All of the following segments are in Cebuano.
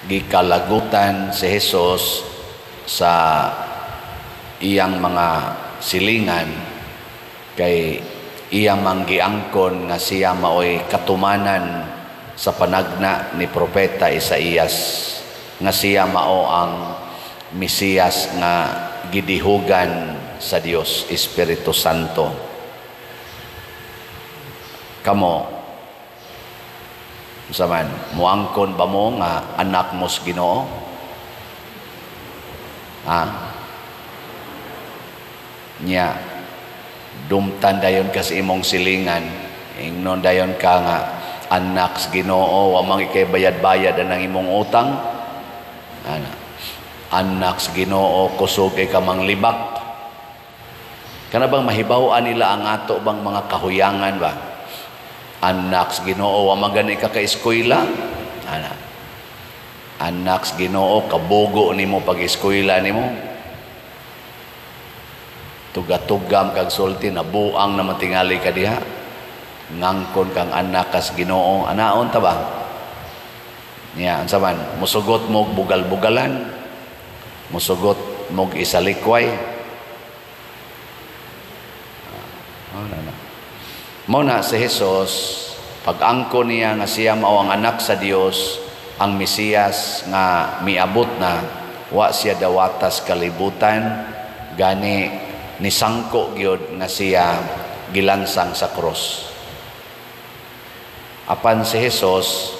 Gikalagutan si Jesus sa iyang mga silingan kay iyang manggiangkon nga siya maoy katumanan sa panagna ni Propeta Isaías nga siya mao ang Mesiyas nga gidihugan sa Dios Espiritu Santo. Kamo, unsa man, muangkon ba mo nga anak mo sa Ginoo? Ha? Nya dumtan dayon ka sa imong silingan, ingnon dayon ka nga anak sa Ginoo, wa man ikay bayad-bayad anang imong utang. Ana, anak sa Ginoo, kusog kay ka manglibak. Kana bang mahibaw-an nila ang ato bang mga kahuyangan ba? Anak sa Ginoo, wa man gani ka ka-eskwela. Ana, anak sa Ginoo, kabugo nimo pag-eskwela nimo. Tugatugam kag sulti, nabuang na matingali ka diha. Ngangkon kang anak kas Ginoo, anaon ta ba? Nya, unsa man, musugot mo bugal-bugalan, musugot mo isalikway. Oh, na, na. Mao na si Jesus, pag-angko niya nga siya mao ang anak sa Dios, ang Mesiyas nga miabot na, wa siya dawatas kalibutan, gani nisangko gyud nga siya gilansang sa krus. Apan si Jesus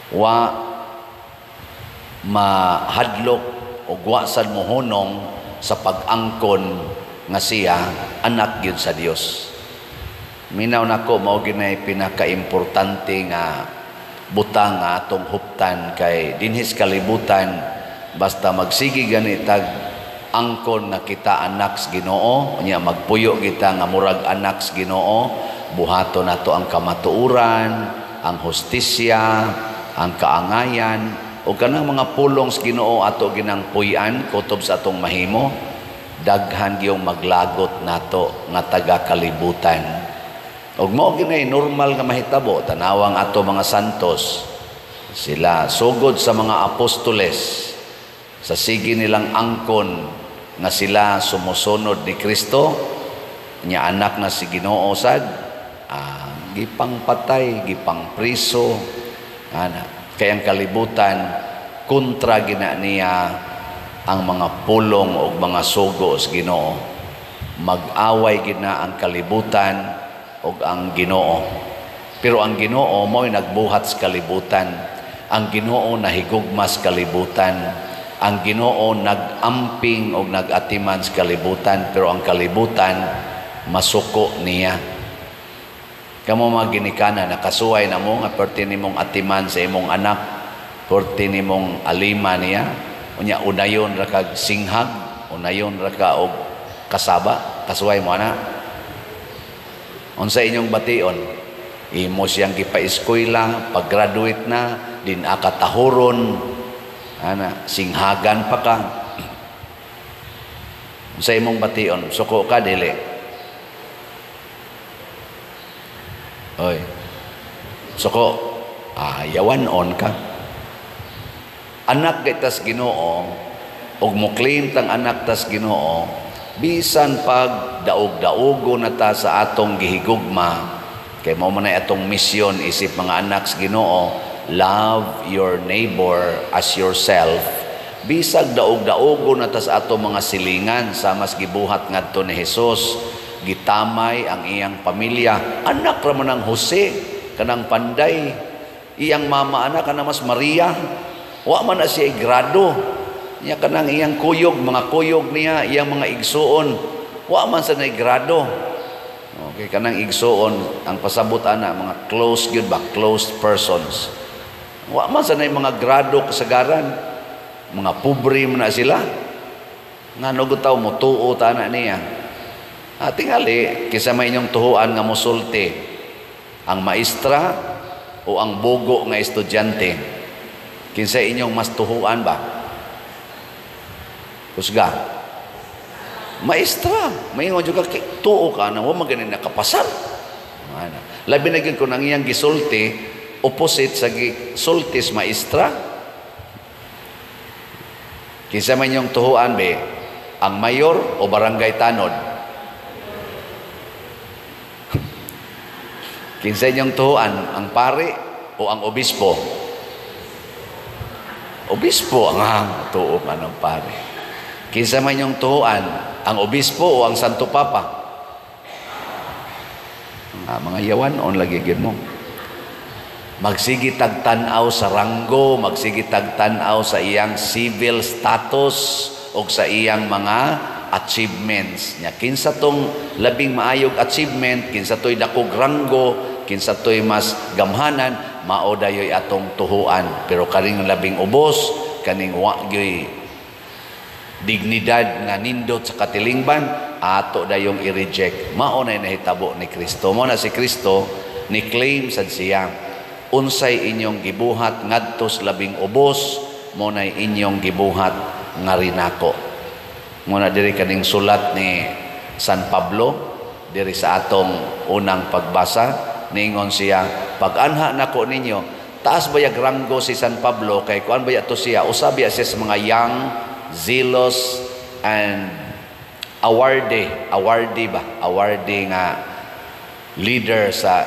wa mahadlok o wa sad mohunong sa pag-angkon nga siya anak gyud sa Dios. Minaw nako, mao ginay pinakaimportante nga butang nga atong huptan, kay dinhis kalibutan basta magsige gani tag angkon nga kita anak sa Ginoo, unya magpuyo kita nga murag anak sa Ginoo, buhaton nato ang kamatuoran, ang hustisya, ang kaangayan o kanang mga pulong sa Ginoo ato ginang puy-an kutob sa atong mahimo, daghan giyong maglagot nato nga taga kalibutan. Ug mao ginay normal nga mahitabo. Tanawang ato mga santos, sila sugod sa mga apostoles, sa sige nilang angkon nga sila sumusunod ni Kristo nya anak na si Ginoo sad, gipangpatay, gipangpriso ana, kay ang kalibutan kontra gina niya ang mga pulong o mga sugo sa Ginoo. Mag-away gina ang kalibutan ug ang Ginoo, pero ang Ginoo mo'y nagbuhat sa kalibutan. Ang Ginoo nahigugma sa kalibutan. Ang Ginoo nag-amping og nag-atiman sa kalibutan, pero ang kalibutan masuko niya. Kamo mga ginikanan, nakasuway na mo nga perti nimong atiman sa imong anak, perti nimong alima niya, unya unayon ra kag singhag, unayon ra ka og kasaba, kasuway mo ana? Unsa inyong bation? Imo siyang gipa-eskwela, pag-graduate na, din akatahuron, ana, singhagan pa ka. Unsa imong bation? Suko ka dili? Oy. Suko. Ah, yawan on ka. Anak kay tas Ginoo ug mo-claim tang anak tas Ginoo, bisan pag daog-daogo na ta sa atong gihigugma, kay mao man ay atong misyon isip mga anak sa Ginoo, love your neighbor as yourself. Bisag daog-daogo na ta sa atong mga silingan, sa mas gibuhat ngadto ni Jesus, gitamay ang iyang pamilya. Anak ra man ang Jose, kanang panday, iyang mama anak kana mas Maria, wa man na siya igrado. Niya kanang iyang kuyog, mga kuyog niya, iyang mga igsuon, wa man sa naigrado. Okay, kanang igsuon, ang pasabot ana, mga close gyud ba, close persons. Wa man sa nay mga grado kasagaran, mga pobre man na sila. Ngano gud taw motuo ta ana niya? Ah, tingali, kisa may inyong tuhuan nga mosulti, ang maestra o ang bugo nga estudyante, kinsa inyong mas tuhuan ba? Kusga. Maestra, maingon jud ka, tuo ka na, wa man gani nakapasar. Ana. Labi na gyud kung ang iyang gisulti opposite sa gisultis maestra. Kinsa man inyong tuhuan be? Ang mayor o barangay tanod? Kinsa inyong tuhuan? Ang pari o ang obispo? Obispo ang tuo man ang pari. Kinsa man inyong tuhuan? Ang obispo o ang Santo Papa? Mga yawan on lagi gyud mo. Magsige tag-tan-aw sa ranggo, magsige tag-tan-aw sa iyang civil status o sa iyang mga achievements. Nya kinsa tong labing maayog achievement, kinsa to'y dakog ranggo, kinsa to'y mas gamhanan, mao dayoy atong tuhuan. Pero kaning labing ubos, kaning wa gyoy dignidad nga nindot sa katilingban, ato dayong i-reject. Mao na nahitabo ni Kristo. Mao na si Kristo ni claim sad siya, unsay inyong gibuhat ngadto sa labing ubos, mo nay inyong gibuhat nga rinako. Muna diri kaning sulat ni San Pablo diri sa atong unang pagbasa, ningon siya, pag-anha nako ninyo. Taas bayag ranggo si San Pablo kay kuan baya to siya, usa biya siya sa mga young, zealous and awardee ba? Awardee nga leader sa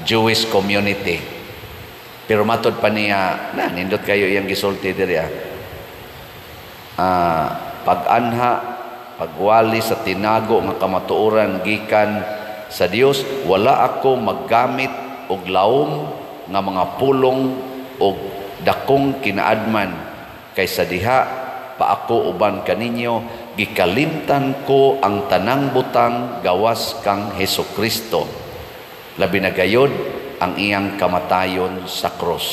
Jewish community. Pero matod pa niya, na nindot kayo iyang gisulti diri ah. Pag-anha, pagwali sa tinago nga kamatuoran gikan sa Dios, wala ako maggamit og laom nga mga pulong og dakong kinaadman kaysa diha pa ako uban kaninyo, gikalimtan ko ang tanang butang gawas kang Hesukristo. Labi na gayod ang iyang kamatayon sa krus.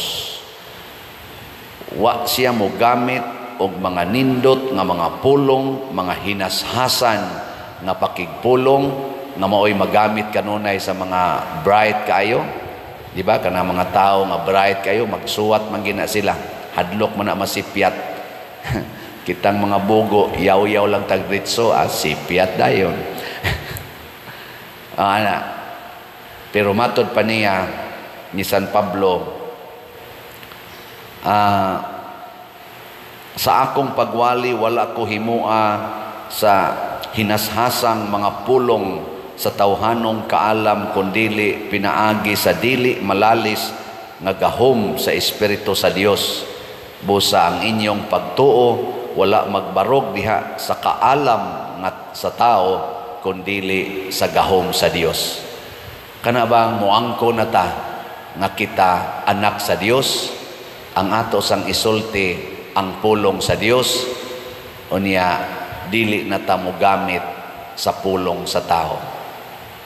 Wa siya mogamit og mga nindot nga mga pulong, mga hinashasan nga pakigpulong nga maoy magamit kanunay sa mga bright kaayo. Di ba? Kana mga tao nga bright kayo, magsuwat man gina sila. Hadlok man na masipyat. Kitang mga bugo, yaw-yaw lang tagritso, sipyat dayon. Ana. Pero matod pa niya ni San Pablo, sa akong pagwali wala ko himua sa hinashasang mga pulong sa tawhanong kaalam kundili pinaagi sa dili malalis nga gahom sa Espiritu sa Dios. Busa ang inyong pagtuo wala magbarog diha sa kaalam nga sa tao kundili sa gahom sa Dios. Kana bang moangko na ta nga kita anak sa Dios, ang ato sang isulti ang pulong sa Dios, unya dili na ta mogamit sa pulong sa tao.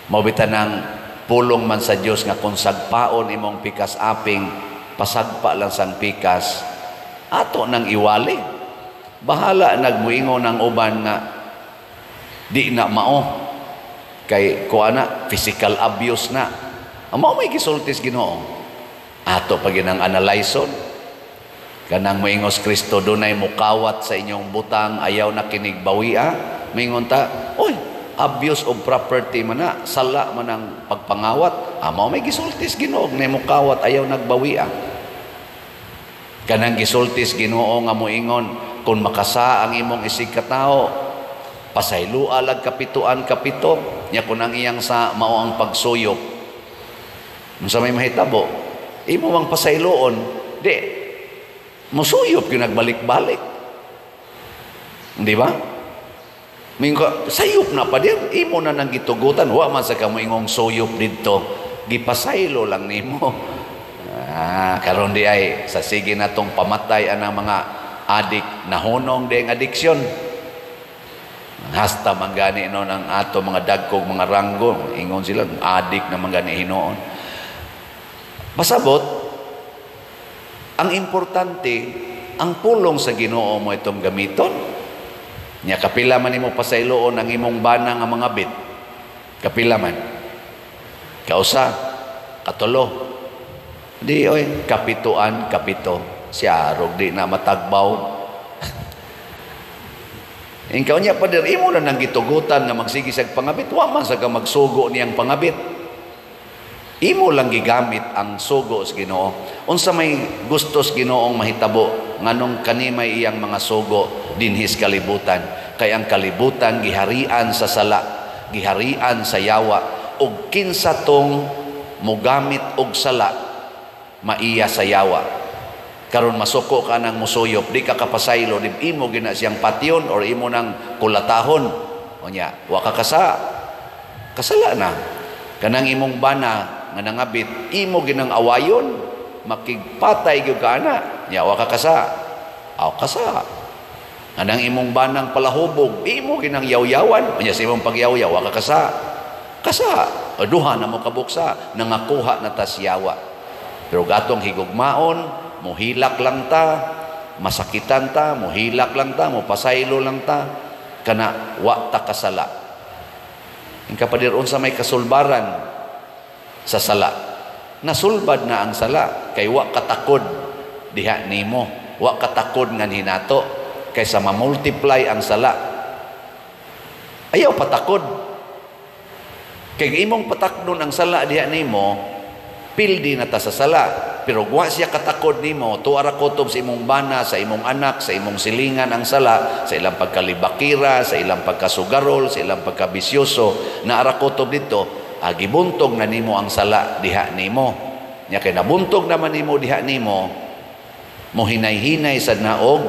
Mao bitan ang pulong man sa Dios nga kung sagpaon imong pikas aping, pasagpa lang sang pikas, ato nang iwali. Bahala nagmuingon ang uban nga di na mao kay kuha na physical abuse na. Ang mao may gisultis Ginoo. Ato pa ginang analyson. Kanang moingos Kristo dunay mukawat sa inyong butang, ayaw na kinig bawia, moingon ta, oy, abuse of property man na, sala man ang pagpangawat. Mao may gisultis Ginoo na mukawat ayaw nagbawia. Kanang gisultis Ginoo nga moingon kung makasa ang imong isig katao, pasaylua lag kapituan kapito, nya kun ang iyang sa mao ang pagsuyop. Unsa may mahitabo? Imo mang pasayloon, di musuyop gyud nagbalik-balik. Di ba? Mingo sayop na pa din, imo na nang gitugutan, wa man sa kamo ingong suyop didto, gipasaylo lang nimo. Karon di ay sa sige natong pamatay anang mga adik, nahunong di ang addiction. Hasta manggani noon ang ato mga dagkog mga ranggo, ingon sila adik na manggani hinuon. Pasabot, ang importante ang pulong sa Ginoo mo itong gamiton. Nya kapila man nimo pasayloon ang imong bana nga mga bit. Kapila man. Kausa, katulo. Di oy, kapituan kapito. Siya arog di na matagbaw. Ikaw niya pa dir, imo na nang gitugutan nga magsige siyag pangabit. Wa man sa ka magsugo niyang pangabit. Imo lang gigamit ang sugo sa Ginoo. Unsa may gusto sa Ginoong mahitabo nganong kani may iyang mga sugo, dinhis kalibutan, kay ang kalibutan giharian sa sala, giharian sa yawa, ug kinsa tong mogamit og sala, maiya sa yawa. Karon masuko ka nang musuyop, di ka kapasaylo, di imo gina siyang patyon or imo nang kulatahon. Unya, wa ka kasa. Kasala na. Kanang imong bana nga nangabit, imo ginang awayon, makigpatay gyud ka ana. Nya wa ka kasa. Aw kasa. Kanang imong banang palahubog, imo ginang yawyawan, unya sa imong pagyawyaw, wa ka kasa. Kasa. O duha na mo kabuksa, nangakuha na tas yawa. Pero gatong higugmaon, muhilak lang ta, masakitan ta, muhilak lang ta, mupasaylo lang ta, kana wa ta kasala. Ang kapadir, unsa may kasulbaran sa sala? Nasulbad na ang sala kay wa katakod diha nimo, wa katakod nga hinato kaysa ma-multiply ang sala. Ayaw patakod. Kay imong patakdon ang sala diha nimo, pildi na ta sa sala. Pero wa siya katakod nimo, tuara kutob sa imong bana, sa imong anak, sa imong silingan ang sala, sa ilang pagkalibakira, sa ilang pagkasugarol, sa ilang pagkabisyoso, naara kutob dito, gibuntog na nimo ang sala diha nimo. Nya kay nabuntog naman nimo diha nimo, mohinay-hinay sad naog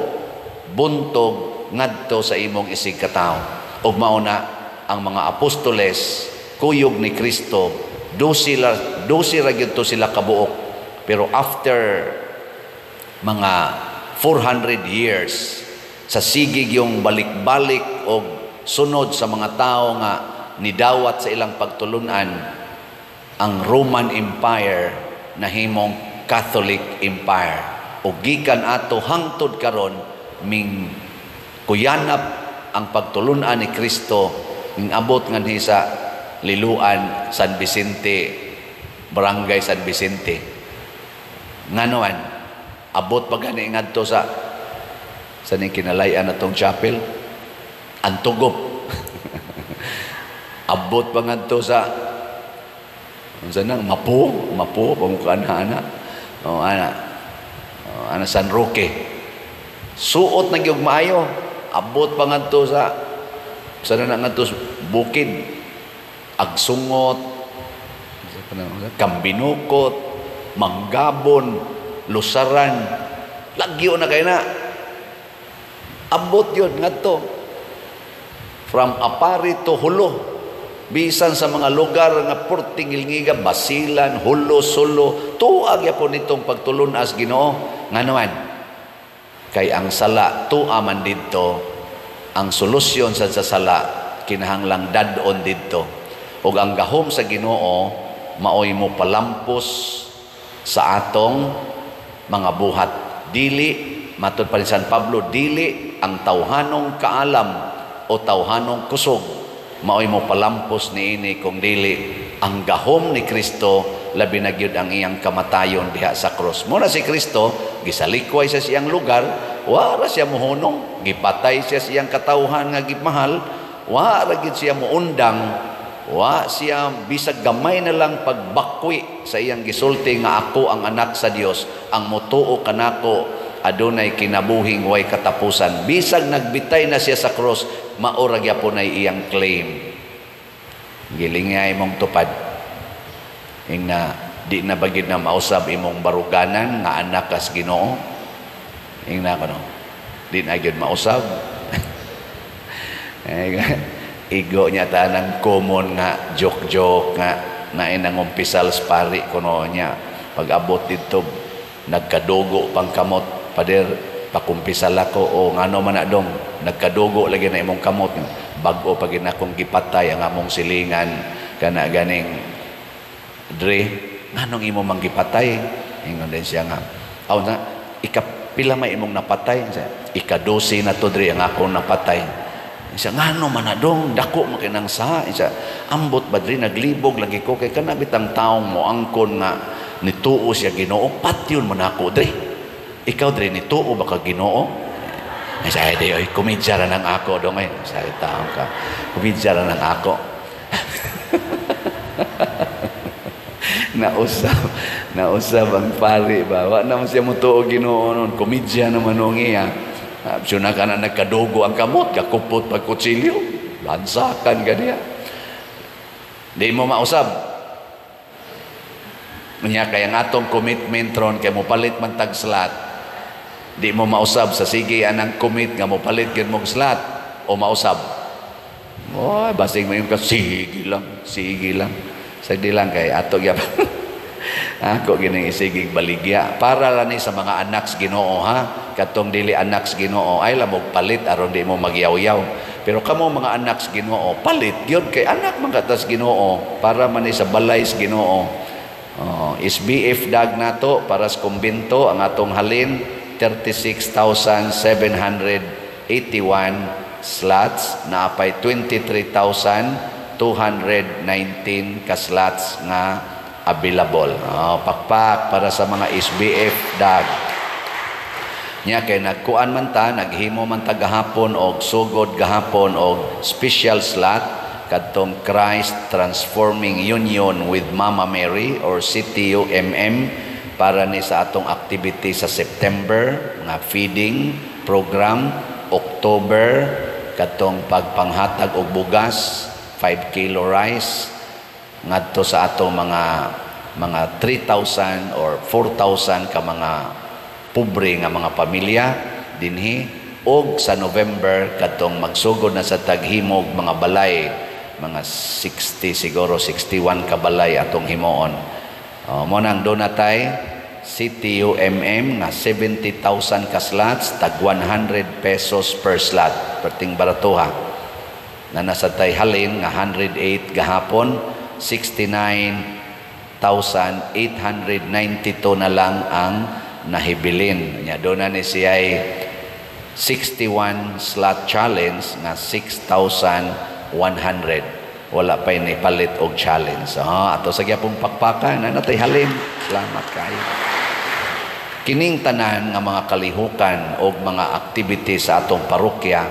buntog ngadto sa imong isig katawo. Ug mao na ang mga apostoles, kuyog ni Kristo, 12 ra gyud to sila kabuok. Pero after mga 400 years sa sigig yung balik-balik og sunod sa mga tao nga nidawat sa ilang pagtulunan, ang Roman Empire nahimong Catholic Empire. O gikan ato hangtod karon, ming kuyanap ang pagtulunan ni Kristo, ming abot nganhi sa Liluan, San Vicente, Barangay San Vicente. Nganoan, abot pa gani ngadto sa ning kinalayan atong chapel, Antugop. Abot pa ngadto sa unsa nang Mapo, Mapo pamukaan ana. O ana. O, ana San Roque. Suot na gyud maayo. Abot pa ngadto sa na ngadto bukid. Agsungot, Kambinukot, Manggabon, Lusaran, lagyo na kay na. Abot yun ngadto. From Apari to Hulo. Bisan sa mga lugar nga purting ilngiga, Basilan, Hulo, Sulo, tuag yapon nitong pagtulunas Ginoo. Nganuan? Kay ang sala tua man didto, ang solusyon sa sala kinahanglang dad-on didto. Ug ang gahom sa Ginoo maoy mo palampos sa atong mga buhat. Dili, matud pa ni San Pablo, dili ang tawhanong kaalam o tawhanong kusog maoy mo palampos niini, kung dili ang gahom ni Kristo, labi na gyud ang iyang kamatayon diha sa krus. Muna si Kristo gisalikway sa siyang lugar, wa ra siya mohunong, gipatay siya siyang katawhan nga gimahal, wa ra gyud siya moundang, wa siya bisag gamay na lang pagbakwi sa iyang gisulti nga ako ang anak sa Dios, ang motuo kanako adunay kinabuhing way katapusan. Bisag nagbitay na siya sa krus, mao ra gyapon ay iyang claim. Gilingay mong tupad. Ingna di na bagid na mausab imong baruganan nga anak kas Ginoo. Ingna kuno. Di na gyud mausab. Igo niya tanang common nga joke-joke nga nain ang umpisal sa pari kuno niya. Pag abot dito, nagkadugo pang kamot. Pader, pakumpisal ako o ngano man na dong, nagkadugo lagi na imong kamot. Bag-o pag akong gipatay ang among silingan kana ganing dre, nganong imo mang gipatay? Ingon din siya nga, aw na, ikapila may imong napatay? Ika-12 na to dre ang akong napatay. Siya, ngano man na dong, dako makinang sa. Siya, ambot ba dre, naglibog lagi ko kay kanabitang taong mo angkon nga nituo siya Ginoo, patyon man ako dre. Ikaw dre, nituo ba ka Ginoo? Ay, sabi, di, oy, kumidya ra ng ako dong eh. Sabi, taong ka, kumidya ra ng ako. Nausab ang pari ba? Wa naman siya mutuo Ginoo nun. Komedya naman nung iya. Suna ka na nagkadugo ang kamot, kakupot pag kutsilyo, lansakan ka diya. Di mo mausab. Nya kay ang atong commitment ron kay mo palit man tag slot. Di mo mausab sa sige anang commit nga mo palit gyud mong slot o mausab. Oh, basing mo yung ka, sige lang, sige lang. Sagdi lang kay ato gyap. Ako gining isigig baligya para lang ni sa mga anak sa Ginoo, ha. Katong dili anak sa Ginoo ay lamog palit aron di mo magyaw-yaw. Pero kamo mga anak sa Ginoo, palit gyud kay anak man ka tas Ginoo, para man ni sa balay sa Ginoo. Oh, SBF dag nato para sa kumbento, ang atong halin 36,781 slots, naapay 23,219 ka slots nga available. Oh, pakpak para sa mga SBF dag. Nya kay nagkuan man ta, naghimo man ta gahapon og sugod gahapon og special slot kadtong Christ Transforming Union with Mama Mary or CTUMM para ni sa atong activity sa September nga feeding program, October kadtong pagpanghatag og bugas, 5 kilo rice ngadto sa atong mga 3,000 or 4,000 ka mga pobre nga mga pamilya dinhi, og sa November kadtong magsugod na sa taghimog mga balay, mga 60 siguro, 61 ka balay atong himuon. Mo nang donatay CTUMM nga 70,000 ka slots, tag 100 pesos per slot, perting baratuha na nasa tay halin nga 108 gahapon, 69,892 na lang ang nahibilin. Nya doon na ni siya 61 slot challenge nga 6,100. Wala pa ni palit og challenge. Ah, ato sa gyapong pakpakan na natay halin. Salamat kayo. Kining tanan nga mga kalihukan og mga activity sa atong parokya,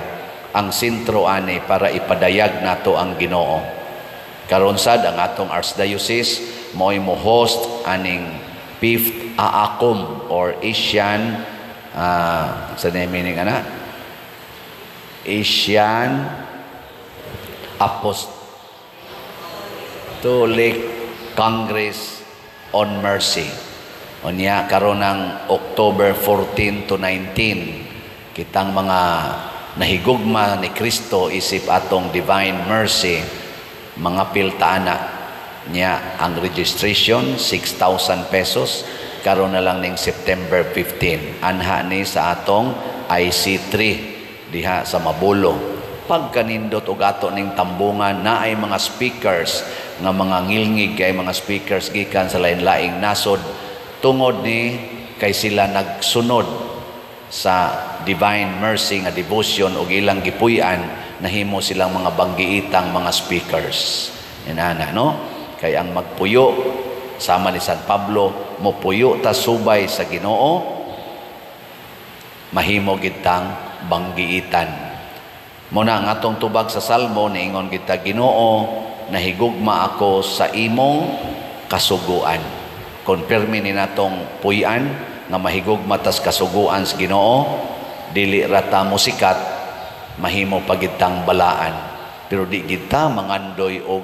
ang sentro ani para ipadayag nato ang Ginoo. Karon sad ang atong archdiocese mo'y mo host aning fifth AACOM or Asian sa meaning ana, Asian Apostolic Congress on Mercy. Unya karon ng October 14 to 19, kitang mga nahigugma ni Kristo isip atong Divine Mercy, mga piltaana niya. Ang registration 6,000 pesos, karon na lang ning September 15, anha ni sa atong IC3 diha sa Mabolo. Pagkanindot og ato ning tambungan, naay mga speakers nga mga ngilngig kay mga speakers gikan sa lain-laing nasod, tungod ni kay sila nagsunod sa Divine Mercy nga devotion og ilang gipuy-an, nahimo silang mga banggiitang mga speakers. Inana, no? Kay ang magpuyo sama ni San Pablo, mopuyo ta subay sa Ginoo, mahimo gitang banggiitan. Muna ang atong tubag sa Salmo, niingon kita, "Ginoo, nahigugma ako sa imong kasuguan." Konfirmi ni natong puy-an nga mahigugma tas kasuguan sa Ginoo, dili rata mo sikat, mahimo pagitang balaan. Pero di kita mangandoy og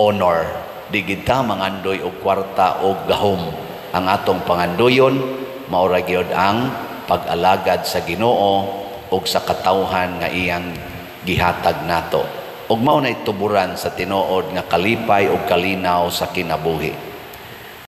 honor, di kita mangandoy og kwarta og gahom. Ang atong pangandoyon maura gyud ang pag-alagad sa Ginoo og sa katawhan nga iyang gihatag nato. Ug mao nay tuburan sa tinuod nga kalipay ug kalinaw sa kinabuhi.